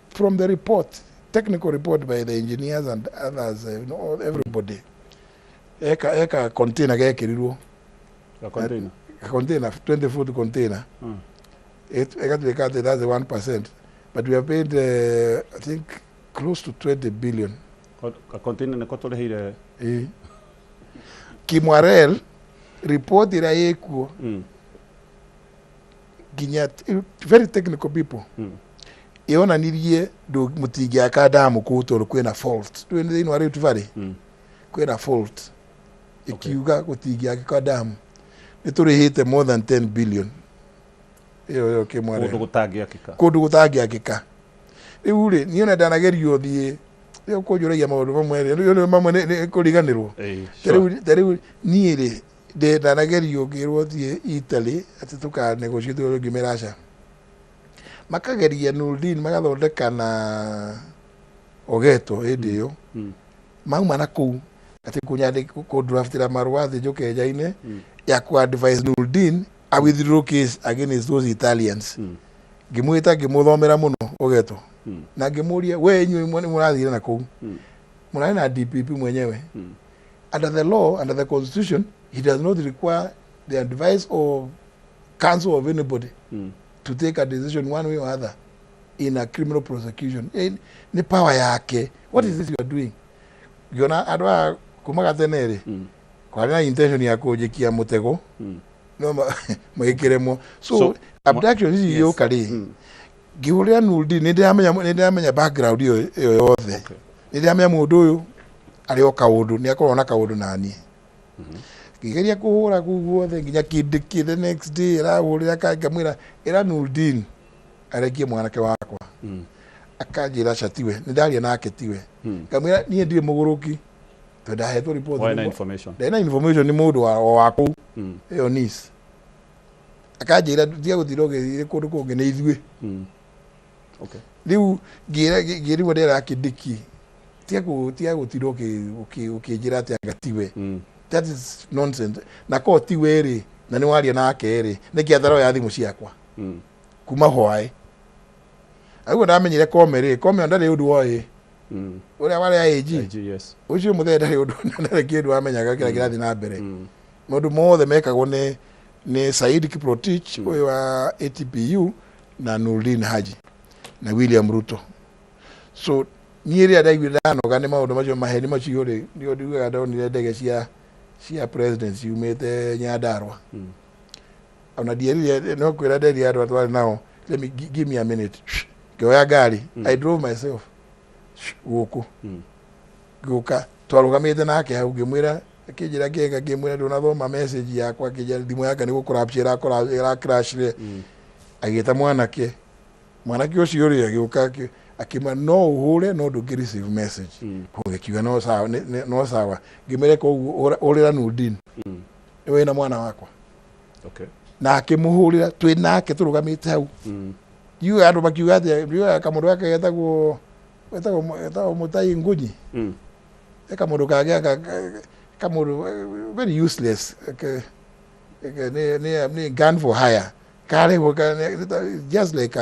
from the report, technical report by the engineers and others, everybody, Eka container gekĩrirwo. Ka container. Ka container, 20 foot container. Ĩgatuĩka atĩ that's the 1%, but we have paid I think close to 20 billion. Ka container nĩko tũrĩhĩire? Ĩĩ. Kimwarel report ĩrĩa ĩkuo nginya very technical people yonanirie mũtingĩaka damu kũu tondũ kwĩna fault. Rĩu thĩinĩ wa Rift Valley kwĩna fault, ĩkiuga gũtingĩakĩka damu. Nĩ tũrĩhĩte more than 10 billion ĩyo Kimwarel. Kũndũ gũtangĩakĩka. Kũndũ gũtangĩakĩka. Rĩu rĩ, niĩ ona ndanagerio thiĩ rĩu kũnjũragia maũndũ mamwe rĩ, rĩu mamwe nĩ kũriganĩrwo. Ta rĩu niĩ rĩ, ndanagerio ngĩrwo thiĩ Italy atĩ tũka negotiate ũrĩa, ngĩmera aca. Makageria Nurdin magathondeka na Ogeto hĩndĩ ĩyo mauma na kũu atĩ kũdraftĩra marũa atĩ njũke njaine ya ku advise Nurdin a withdraw case against those Italians. Ngĩmwĩta, ngĩmũthomera mũno Ogeto na ngĩmũria, we inyuĩ mũrathire na kũu mũrarĩ na DPP mwenyewe, under the law, under the constitution, he does not require the advice or counsel of anybody to take a decision one way or other in a criminal prosecution. Nĩ power yake. What is this you are doing? Ngĩona andũ aya kuma gatene rĩ, kwarĩ na intention ya kũnjikia mũtego no magĩkĩremwo. So, abduction ici igĩũka rĩ, ngĩhũrĩra Nurdin, nĩ ndĩramenya background ĩyo yothe, nĩ ndĩramenya mũndũ ũyũ arĩ o kaũndũ, nĩ akorwo na kaũndũ naniĩ. Ngĩgeria kũhũra kũu guothe nginya kĩndĩkĩ the next day ĩrahũrĩra ngamwĩra ĩra Nurdin arekie mwanake wakwa. Akanjĩra aca, tiwe, nĩ ndaria nake, tiwe. Ngamwĩra niĩ ndirĩ mũgũrũki tondũ ndahetwo report. Warĩ na information. Ndarĩ na information nĩ mũndũ o wa kũu ĩyo Nice. Akanjĩra tiga gũtinda ũgĩthiĩ kũndũ kũngĩ, nĩ ithuĩ. Rĩu ngĩrigwo ndĩra Kĩndĩki, tiga gũtinda ũkĩnjĩra atĩ anga tiwe. That is nonsense. Na ko tiwe rĩ, na nĩ waria nake rĩ, nĩkĩ ataroya thimũ ciakwa kuma hwaĩ? Aguo ndamenyire Kome rĩ, Kome ona ndarĩ ũndũ oĩ, ũrĩa warĩ AG. AG, yes. Ũcio mũthee ndarĩ ũndũ, ndarĩ kĩndũ amenyaga kĩrĩa kĩrathiĩ na mbere. Maũndũ mothe mekagwo nĩ Said Kiprotich ũyũ wa ATPU na Nurdin Haji na William Ruto. So niĩ rĩrĩa ndaiguire ndanoga nĩ maũndũ macio, maheni macio rĩ, nĩo ndiugaga ndonire ndege cia president ciumĩte Nyandarua. Ona ndierire, no kwĩra nderire andũ atwarĩ nao, let me give me a minute. Ngĩoya ngari, I drove myself gũkũ, ngĩũka twarũgamĩte nake hau, ngĩmwĩra, akĩnjĩra kĩga, ngĩmwĩra ndũnathoma message yakwa? Akĩnjĩra thimũ yake nĩ gũkũrapcia ĩracrashire. Agĩta mwanake, mwanake ũcio rĩ agĩũka akĩmwĩra no ũhũre no ndũngĩ receive message. Gĩkiuga no sawa, no sawa. Ngĩmwĩra koguo ũrĩra Nurdin nĩ wĩna mwana wakwa. Na akĩmũhũrĩra twĩ nake tũrũgamĩte hau. Ndiũĩ andũ makiuga atĩa, ndiũĩ kamũndũ gaka getagwo Mũtai Ngunyi. Kamũndũ kangĩ aka kamũndũ very useless, nĩ gun for hire karĩhwo just like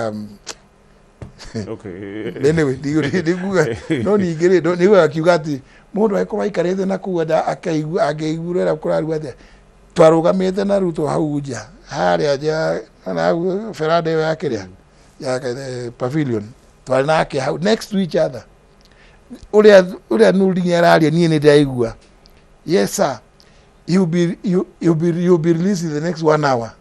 anyway, ndikuga no ningĩ rĩ, nĩguo akiuga atĩ mũndũ angĩkorwo aikarĩte na kũu akaigua angĩiguĩra kũrarua atĩa. Twarũgamĩte na Ruto hau nja harĩa nja na hau veranda ĩyo ya kĩrĩa ya pavilion, twarĩ nake hau next to each other. Ũrĩa Nurdin araria, niĩ nĩ ndĩraigua, "Yes sir, you be released in the next one hour."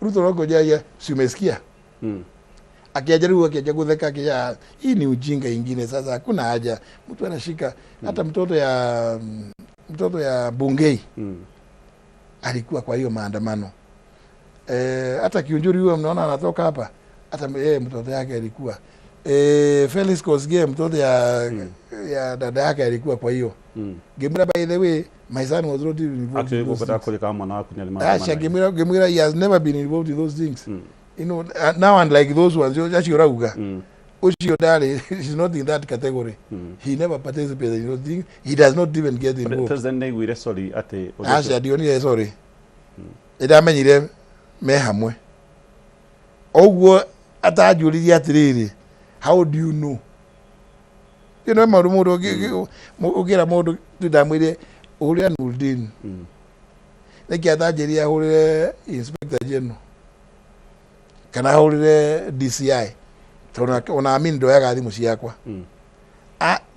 Ruto rongo jaja, si umesikia? Akiaja rĩu akiaja gutheka, akija hii ni ujinga ingine sasa, hakuna haja mtu anashika hata mtoto ya Bungei alikuwa kwa hiyo maandamano. Hata Kiunjuri huyo mnaona anatoka hapa, hata yeye mtoto yake alikuwa. Felix Kosgei, mtoto ya dada yake alikuwa kwa hiyo. Ngĩmwĩra, by the way, my son was not even involved Actually in those gũkũta things. kũrĩka mwana waku nĩ arĩ Aca, ngĩmwĩra he has never been involved in those things. Now unlike those ones acio ũrauga, ũcio ndarĩ, he's not in that category. He never participated in those things. He does not even get involved. President nĩaiguire sorry atĩ ũndũ Aca, ndionire sorry. Nĩndamenyire me hamwe ũguo atanjũririe atĩrĩrĩ, "How do you know?" You know maũndũ mũndũ ũngĩra mũndũ ndamwĩre ũrĩa Nurdin nĩkĩ atanjĩrire ahũrĩre inspector general kana ahũrĩre DCI, tondũ ona Amin ndoyaga thimũ ciakwa.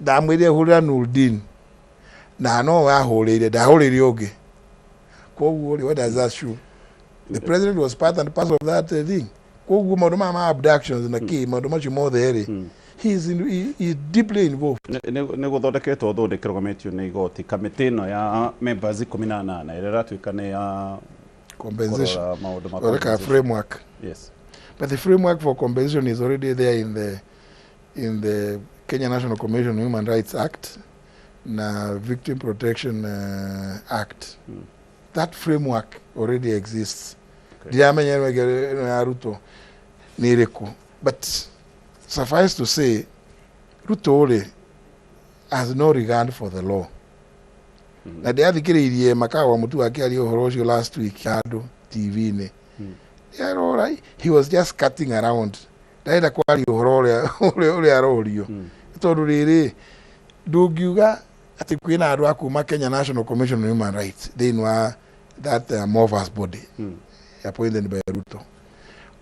Ndamwĩrire hũrĩra Nurdin na no ahũrĩire, ndahũrĩire ũngĩ. Koguo rĩ, what does that show? The president was part and parcel of that thing. Koguo maũndũ maya ma abductions na kĩ, maũndũ macio mothe rĩ, he is deeply involved. Nĩ gũthondeketwo thũndĩ kĩrũgamĩtio nĩ igoti, kamĩtĩ ĩno ya members 18 ĩrĩa ĩratuĩka nĩ ya compensation, kũrora maũndũ ma like a compensation. Framework. Yes. But the framework for compensation is already there in the Kenya National Commission on Human Rights Act na Victim Protection Act. That framework already exists. Ndiramenya ĩno ĩngĩ, ĩno ya Ruto nĩ ĩrĩkũ, but suffice to say Ruto rĩ has no regard for the law. Na ndĩrathikĩrĩirie Makawa Mutu akĩaria ũhoro ũcio last week handũ TV-inĩ. Yarora, he was just cutting around, ndarenda kwaria ũhoro ũrĩa arorio, tondũ rĩrĩ ndũngiuga atĩ kwĩna andũ a kuma Kenya National Commission on Human Rights thĩinĩ wa that amorphous body appointed by Ruto.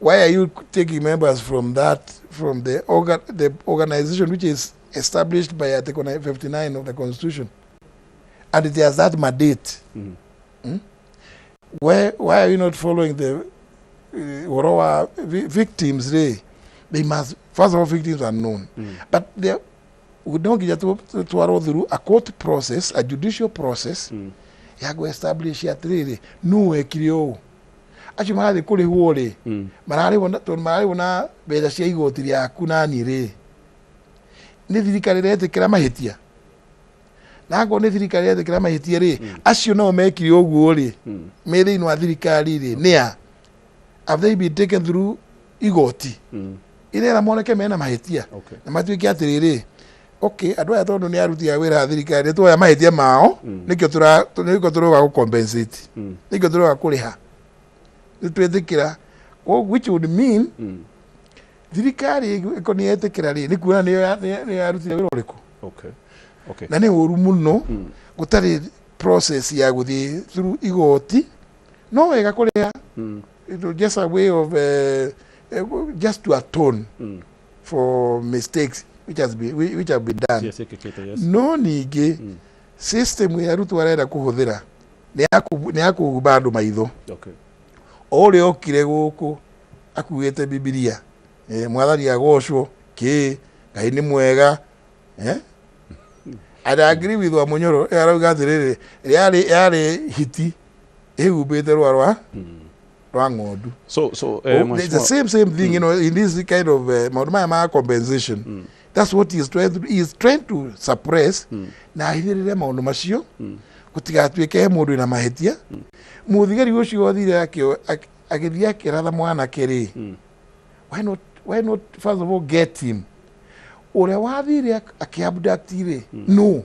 Why are you taking members from the organization which is established by Article 59 of the Constitution and it has that mandate? Why are you not following the ũhoro wa victims rĩ? They must, first of all, victims are known, but they no nginya twarwo through a court process, a judicial process ya kũ establish atĩrĩrĩ, nũ wekire ũũ. Acio marathiĩ kũrĩhwo rĩ, mararĩhwo tondũ mararĩhwo na mbeca cia igoti rĩaku nani rĩ, nĩ thirikari ĩretĩkĩra mahĩtia? Na angorwo nĩ thirikari ĩretĩkĩra mahĩtia rĩ, acio nao mekire ũguo rĩ, me thĩinĩ wa thirikari rĩ, nĩa? Have they been taken through igoti irera moneke mena mahĩtia na matuĩke atĩrĩrĩ, okay, andũ aya tondũ nĩ aruti a wĩra a thirikari, nĩ tuoya mahĩtia mao, nĩkĩo tũroga gũ compensate, nĩkĩo tũroga kũrĩha, nĩ twĩtĩkĩra. Which would mean thirikari ĩko nĩ yetĩkĩra rĩ, nĩ kuona nĩyo yarutire wĩra ũrĩkũ. Na nĩ ũru mũno gũtarĩ process ya gũthiĩ through igoti. No wega kũrĩha. It was just a way of just to atone for mistakes which have been done. Ciĩkĩkĩte, yes. No ningĩ system ya Ruto arenda kũhũthĩra nĩ ya kũhumba andũ maitho. O ũrĩa okire gũkũ akuĩte Bibilia, mwathani agocwo kĩ, Ngai nĩ mwega, eh? And I agree with Wamunyoro, arauga atĩrĩrĩ, yarĩ hiti ĩhumbĩte rũa rwa ng'ondu. So Oh, it's the same thing, in this kind of maũndũ maya ma compensation. That's what he is trying to, he is trying to suppress na ahithĩrĩre maũndũ macio gũtigatuĩke he mũndũ wĩna mahĩtia. Mũthigari ũcio wathire agĩthiĩ akĩratha mwanake rĩ, why not first of all get him? Ũrĩa wathire akĩabduct rĩ, no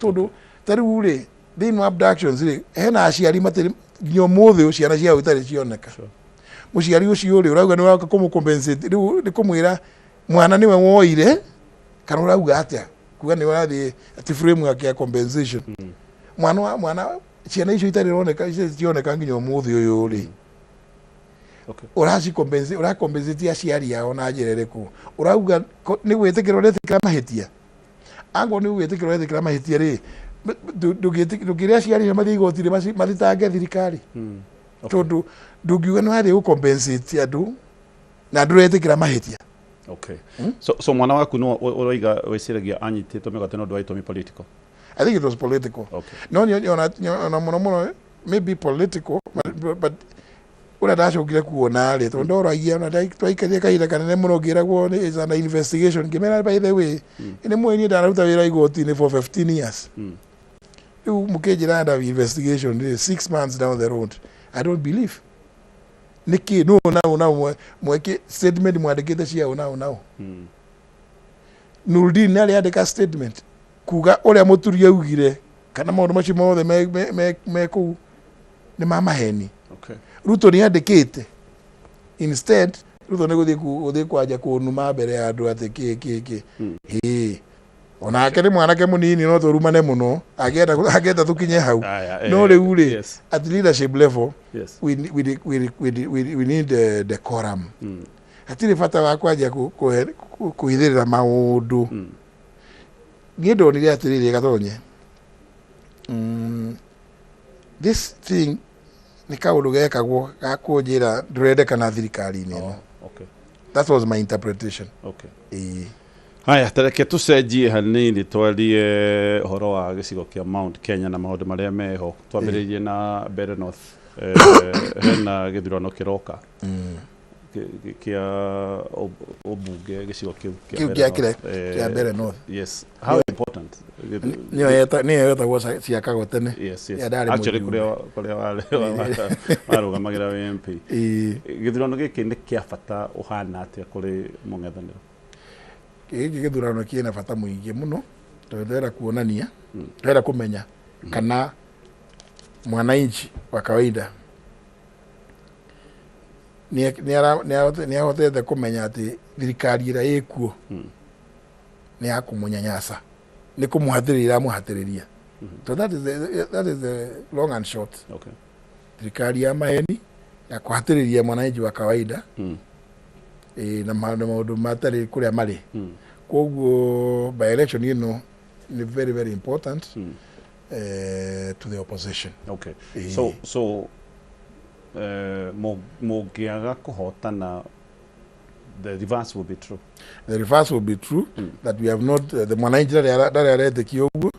tondũ ta rĩu rĩ, thĩinĩ wa abductions rĩ, hena aciari matarĩ nginya ũmũthĩ ciana ciao itarĩ cioneka. Mũciari ũcio rĩ, ũrauga nĩ ũroka kũmũ compensate, rĩu nĩ kũmwĩra mwana nĩwe woire kana ũrauga atĩa kuga nĩ ũrathiĩ atĩ framework ya compensation mwana wa mwana, ciana icio itarĩ roneka, icio cioneka nginya ũmũthĩ ũyũ rĩ, ũraci compensate, ũra compensate aciari ao na njĩra ĩrĩkũ? Ũrauga nĩ gwĩtĩkĩra ũretĩkĩra mahĩtia? Angorwo nĩ gwĩtĩkĩra ũretĩkĩra mahĩtia rĩ, ndũngĩre aciari acio mathiĩ igoti-inĩ mathitange thirikari, tondũ ndũngiuga nĩ wathiĩ gũ compensate andũ na ndũretĩkĩra mahĩtia. Okay. So mwana waku no ũroiga wĩciragia anyitĩtwo mĩgwate nĩ ũndũ wa itũmi political? I think it was political. No ona mũno mũno maybe political, but ũrĩa ndacokire kuona rĩ, tondũ ndoragia ona twaikarire kahinda kanene mũno ngĩragwo nĩ is under investigation, ngĩmera, by the way, nĩ mũĩ niĩ ndanaruta wĩra igoti-inĩ for 15 years. Rĩu mũkĩnjĩra under investigation rĩ, 6 months down the road, I don't believe. Nĩkĩ nũ nau nau mweke statement mwandĩkĩte cia ũ nau nau? Nurdin nĩ arĩandĩka statement kuga ũrĩa mũturi augire kana maũndũ macio mothe me kũu nĩ ma maheni? Ruto nĩ andĩkĩte. Instead Ruto nĩ gũthiĩ kwanja kũnuma mbere ya andũ atĩ kĩ kĩ kĩ hĩ. Onake nĩ mwanake mũnini no tũrumane mũno angĩenda angĩenda tũkinye hau. Aya, eh, No rĩu rĩ, at leadership level, we need decorum. Hatirĩ bata wa kwanjia kũhithĩrĩra maũndũ. Niĩ ndonire atĩrĩrĩ, Gatonye, this thing nĩ kaũndũ gekagwo ga kũnjĩra ndũrendekana thirikari-inĩ ĩno. That was my interpretation. Ĩĩ. Haya, tareke tũcenjie hanini twarie ũhoro wa gĩcigo kĩa Mount Kenya na maũndũ marĩa meho. Twambĩrĩirie na Mbeere North. Hena gĩthurano kĩroka kĩa ũmbunge gĩcigo kĩu kĩa Kĩu Mbeere kĩa North. kĩrĩa kĩa Mbeere North. Yes. How important? Nĩyo yetagwo ciakagwo tene. Yes. Ya ndarĩ Actually mũjumbe. kũrĩa warũgamagĩra wĩ MP. Gĩthurano gĩkĩ nĩ kĩa bata ũhana atĩa kũrĩ mũng'ethanĩro? Gĩkĩ gĩthurano kĩna bata mũingĩ mũno tondũ ndĩrenda kuonania, ndĩrenda kũmenya kana mwananchi wa kawaida nĩ ahotete kũmenya atĩ thirikari ĩrĩa ĩkuo nĩ ya kũmũnyanyasa, nĩ kũmũhatĩrĩria ĩramũhatĩrĩria. So that is the long and short. Thirikari ya maheni ya kũhatĩrĩria mwananchi wa kawaida na maũndũ matarĩ kũrĩa marĩ. Koguo by election ĩno nĩ very very important to the opposition. So mũngĩaga kũhotana, the reverse will be true. The reverse will be true, that we have not the mwananchi ndarĩ aretĩkia ũguo.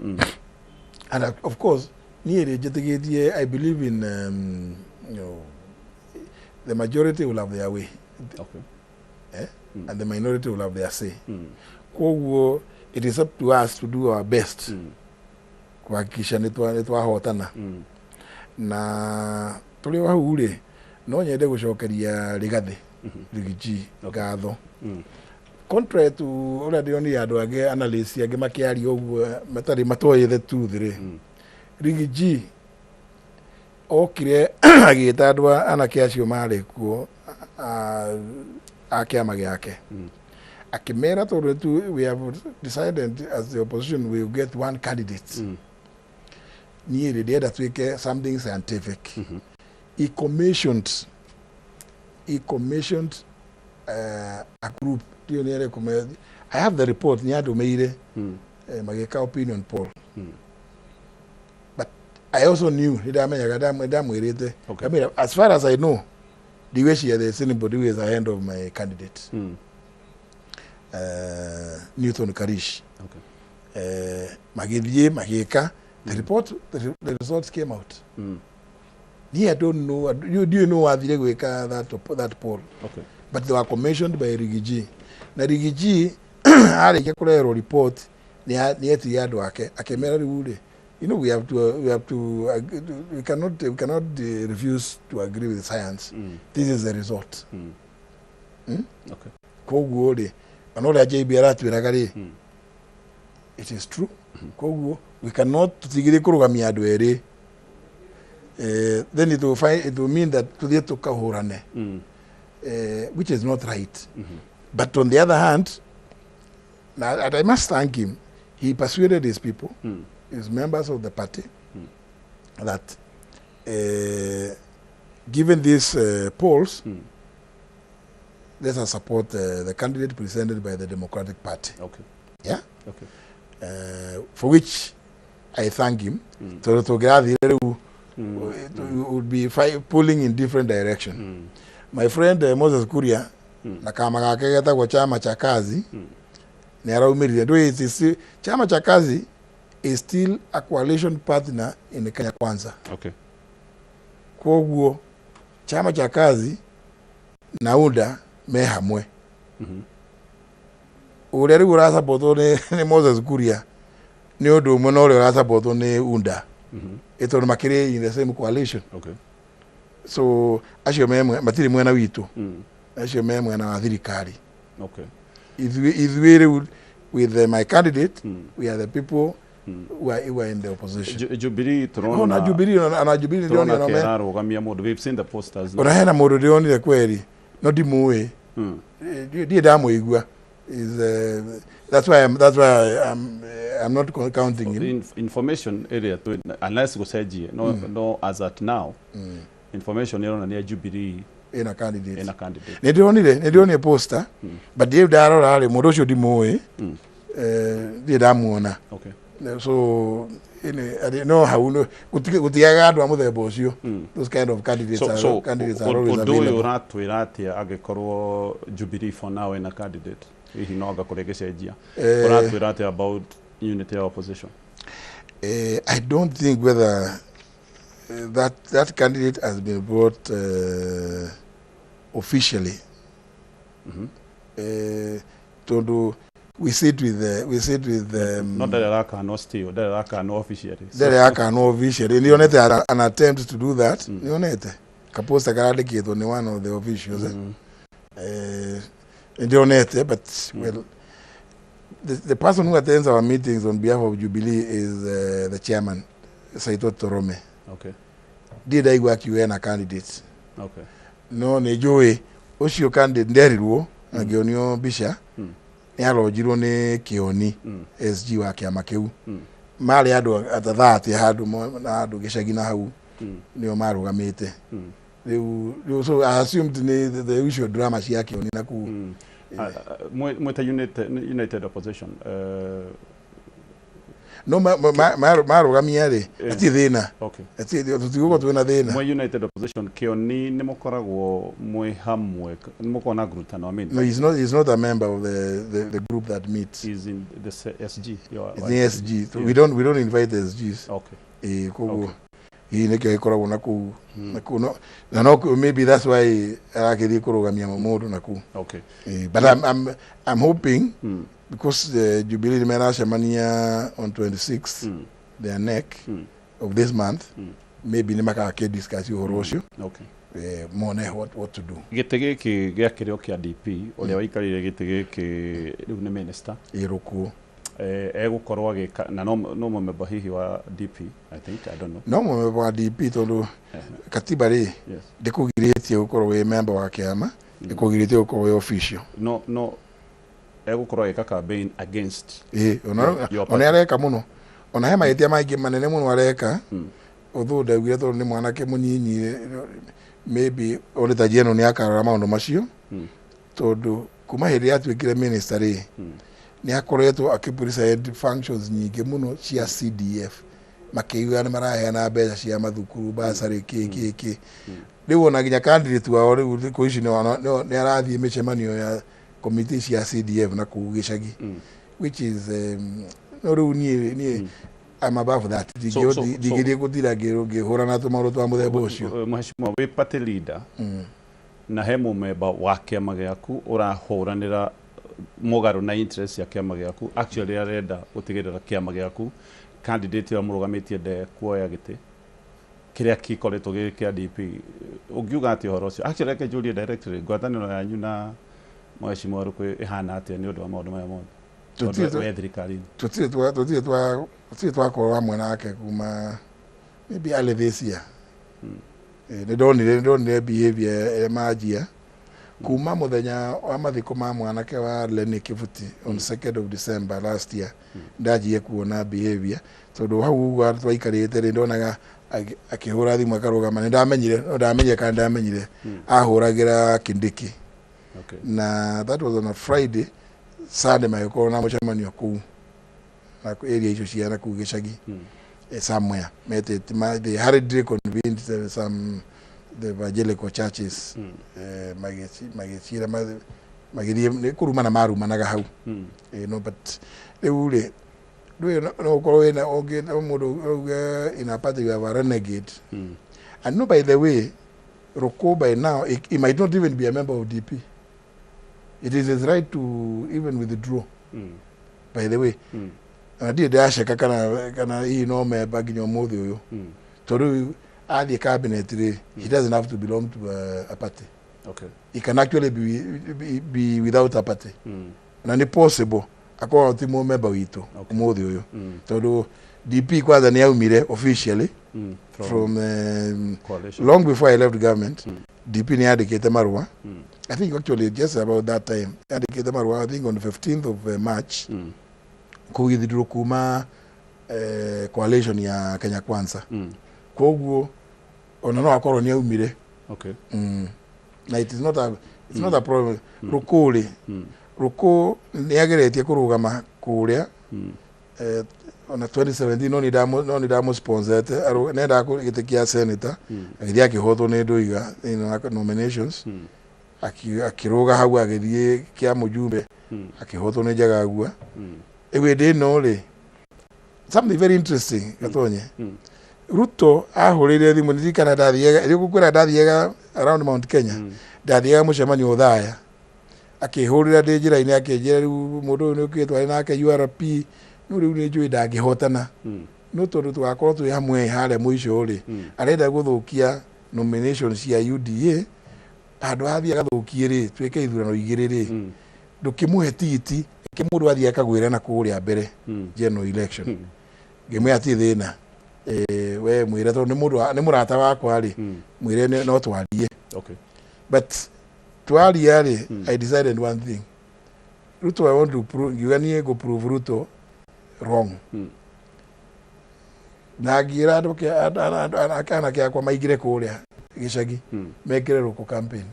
And of course niĩ rĩ njĩtĩkĩtie, I believe in the majority will have their way. Eh? And the minority will have their say. Koguo it is up to us to do our best kuhakikisha nĩ twahotana. Na tũrĩ o hau rĩ, no nyende gũcokeria Rigathĩ Riggy G ngatho. Contrary to ũrĩa ndĩronire andũ angĩ, analysts angĩ makĩaria ũguo matarĩ matoĩ the truth rĩ, Riggy G okire agĩta andũ anake acio marĩ kuo a kĩama gĩake, akĩmera tondũ tu we have decided as the opposition we will get one candidate, niĩ rĩ ndĩrenda twĩke something scientific. He commissioned a group, ndiũ nĩ ĩrĩkũ, I have the report, nĩ andũmĩire, magĩka opinion poll. But I also knew, nĩ ndamenyaga, ndamwĩrĩte. Ndamwĩra, as far as I know, ndigwĩciria there is anybody who is ahead of my candidate, Newton Karish. Magĩthiĩ magĩka the report, the results came out. Niĩ I don't know, ndiũĩ nũ wathire gwĩka that poll. But they were commissioned by Riggy G. Na Riggy G arĩkia kũreherwo report, nĩ etirie andũ ake akĩmera, rĩu rĩ, we have to we cannot refuse to agree with science. This is the result. Koguo rĩ, ona ũrĩa JB aratwĩraga rĩ, it is true. Koguo we cannot, tũtigire kũrũgamia andũ erĩ, then it will mean that tuthiĩ tũkahũrane, which is not right. But on the other hand, now, and I must thank him, he persuaded his people, his members of the party, that given these polls, let us support the candidate presented by the Democratic Party. Yeah? For which I thank him. Tondũ tũngĩrathire rĩu, it would be pulling in different direction. My friend Moses Kuria na kama gake getagwo Chama cha Kazi nĩ araumĩrire. Ndũĩ it is Chama cha Kazi is still a coalition partner in Kenya Kwanza. Koguo Chama cha Kazi na UDA me hamwe. Ũrĩa rĩu ũrasapotwo nĩ Moses Kuria nĩ ũndũ ũmwe na ũrĩa ũrasapotwo nĩ UDA, ĩ tondũ makĩrĩ in the same coalition. So acio me matirĩ mwena witũ, acio me mwena wa thirikari. Ithuĩ rĩu with my candidate, we are the people who are in the opposition. Jubilee Oh, na turona Jubilee, ona Jubilee turona ndĩronire ona kĩrarũgamia mũndũ. We've seen the posters. Ona hena mũndũ ndĩronire kweri no ndimũĩ. Ndirĩ ndamũigua. Is That's why I'm not counting him. Information area unless gũcenjie no no as at now. Information ĩronania Jubilee ina candidate. Ina candidate. Nĩ ndĩronire poster, but ndiĩ ndarora rĩ, mũndũ ũcio ndimũĩ, ndirĩ ndamuona. So ine no hau no gũtigaga andũ a mũthemba ũcio. Those kind of candidates So are so candidates are always ũndũ ũyũ available. ũratwĩra atĩa angĩkorwo Jubilee for now ĩna candidate, hihi no anga kũrĩ gĩcenjia? Ũratwĩra atĩa about unity ya opposition? I don't think whether that candidate has been brought officially. Tondu we sit with No ndarĩ arakanwo, still ndarĩ arakanwo officially. Ndarĩ akanwo officially. Nĩonete an attempt to do that. Nĩonete kaposta karandĩkĩtwo nĩ one of the officials. Nĩndĩronete, but well, the person who attends our meetings on behalf of Jubilee is the chairman, Saito Torome. Ndirĩ ndaigua akiuga ena candidate. No nĩ njũĩ ũcio candidate nderirwo na ngĩonio mbica, nĩ aronjirwo nĩ Kĩoni, SG wa kĩama kĩu. Marĩ andũ atathatĩ handũ na handũ gĩcagi na hau nĩo marũgamĩte rĩu. So I assumed nĩ the usual drama cia Kĩoni na kuu. Mwĩta united opposition No marũgamia rĩ, hatirĩ thĩna. Tũtigũkorwo twĩna thĩna. Mwe united opposition, Kĩoni nĩ mũkoragwo mwĩ hamwe, nĩ mũkoragwo na ngurutano, I mean? No, he's not a member of the group that meets. He's in the SG. It's the SG. So we don't invite SGs. Eh, koguo hihi nĩkĩo gĩkoragwo na kũu na kũu, no na no maybe that's why arakĩthiĩ kũrũgamia mũndũ na kũu. Eh, but I'm hoping because the Jubilee nĩmaracemania on 26th, their NEC of this month, maybe nĩ makakĩ discuss ũhoro ũcio, mone what to do. Gĩtĩ gĩkĩ gĩakĩrĩ kĩa DP, ũrĩa waikarĩire gĩtĩ gĩkĩ rĩu nĩ minister. Ĩrũkuo. Egũkorwo agĩka na no mũmemba hihi wa DP, I think, I don't know. No mũmemba wa DP, tondũ katiba rĩ ndĩkũgirĩtie gũkorwo wĩ member wa kĩama, ĩkũgirĩtie gũkorwo wĩ official. No egũkorwo agĩka campaign against ĩ ona your ona party. Areka mũno, ona he mahĩtia maingĩ manene mũno areka, although ndaugire tondũ nĩ mwanake mũnyinyi, maybe auditor general nĩ akarora maũndũ macio, tondũ kuma hĩndĩ yatuĩkire minister rĩ, nĩ akoretwo akĩ functions nyingĩ mũno cia CDF, makiuga nĩ maraheana mbeca cia mathukuru, basarĩ, kĩ kĩ kĩ. Rĩu ona nginya candidate wao rĩu thikũ ici nĩ arathiĩ mĩcemanio ya committee cia CDF na kũu gĩcagi, which is no rĩu niĩ I'm above that. Ndingĩthiĩ gũtira ngĩhũrana tũmaũndũ twa mũthemba ũcio. Mheshimiwa, wĩ party leader na he mũmemba wa kĩama gĩaku ũrahũranĩra mũgarũ na interest ya kĩama gĩaku, actually arenda gũtigĩrĩra kĩama gĩaku candidate ĩrĩa mũrũgamĩtie ndekuoya gĩtĩ kĩrĩa gĩkoretwo gĩ kĩa DP, ũngiuga atĩa ũhoro ũcio? Actually, reke njũrie directly, ngwatanĩro yanyu na Mheshimiwa Rukũ ĩhana atĩa nĩ ũndũ wa maũndũ maya mothe? Tondũ we thirikari-inĩ. Tũtirĩ twakorwo hamwe nake kuma maybe early this year. Nĩ ndonire behavior ĩrĩa manjia kuma mũthenya wa mathiko ma mwanake wa Lenny Kivuti on 2nd of December last year. Ndanjie kuona behavior, tondũ hau ũguo twaikarĩte rĩ, ndonaga akĩhũra thimũ akarũgama. Nĩ ndamenyire, no ndamenyire kana ndamenyire ahũragĩra Kindiki. Na that was on a Friday. Sunday magĩkorwo na mũcemanio kũu na area icio cia na kũu gĩcagi, somewhere metĩte they hurriedly convened some the evangelical churches, magĩcira magĩthiĩ nĩ kũrumana marumanaga hau. No but rĩu rĩ, ndũĩ no ũkorwo wĩna ũngĩ no mũndũ auge in a party you have a renegade. And no, by the way, Roko by now he might not even be a member of DP. It is his right to even withdraw, by the way. Na ndirĩ ndĩraceka kana hihi no memba nginya ũmũthĩ ũyũ, tondũ rĩu athiĩ cabinet rĩ, he doesn't have to belong to a party. He can actually be without a party. Na nĩ possible akorwo ti mũmemba witũ ũmũthĩ ũyũ, tondũ DP kwanza nĩ yaumire officially from coalition. Long before I left government, DP nĩ yandĩkĩte marũa. I think actually just about that time andĩkĩte marũa, I think on the 15th of March, kũgithirwo kuma coalition ya Kenya Kwanza. Koguo ona no akorwo nĩ aumire. Na it is not a problem. Rũkũ rĩ, Rũkũ nĩ ageretie kũrũgama kũrĩa ona 2017, no nĩ ndamũsponsete, nendaga gĩtĩ kĩa senator, agĩthiĩ akĩhotwo nĩ Ndũiga thĩinĩ wa nominations. Akĩrũga hau, agĩthiĩ kĩa mũjumbe, akĩhotwo nĩ Njagagua. Rĩu hĩndĩ ĩno rĩ, something very interesting, Gatonye, Ruto ahũrĩire thimũ, ndirikana ndathiaga, rĩu ngũkwĩra, ndathiaga around Mount Kenya, ndathiaga mũcemanio Othaya, akĩhũrĩra ndĩ njĩra-inĩ, akĩnjĩra, "Rĩu mũndũ ũyũ nĩ ũkĩtwo arĩ nake URP, no rĩu nĩ njũĩ ndangĩhotana, no tondũ tũgakorwo twĩ hamwe harĩa mũico rĩ, arenda gũthũkia nomination cia UDA, handũ hathiĩ agathũkie rĩ, twĩke ithurano igĩrĩ rĩ, ndũkĩmũhe tigiti, reke mũndũ athiĩ akagwĩre na kũrĩa mbere general election." Ngĩmwĩra, "Ti thĩna, we mwĩre, tondũ nĩ mũndũ nĩ mũrata wakwa rĩ, mwĩre no twarie." But twaria rĩ, I decided one thing, Ruto, I want to prove, ngiuga niĩ ngũ prove Ruto wrong. Na ngĩra andũ anake akwa maingĩre kũrĩa gĩcagi, mekĩre Rũkũ campaign.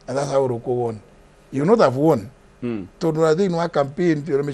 And that's how Rũkũ won. You not have won, tondũ na thĩinĩ wa campaign mĩcemanio.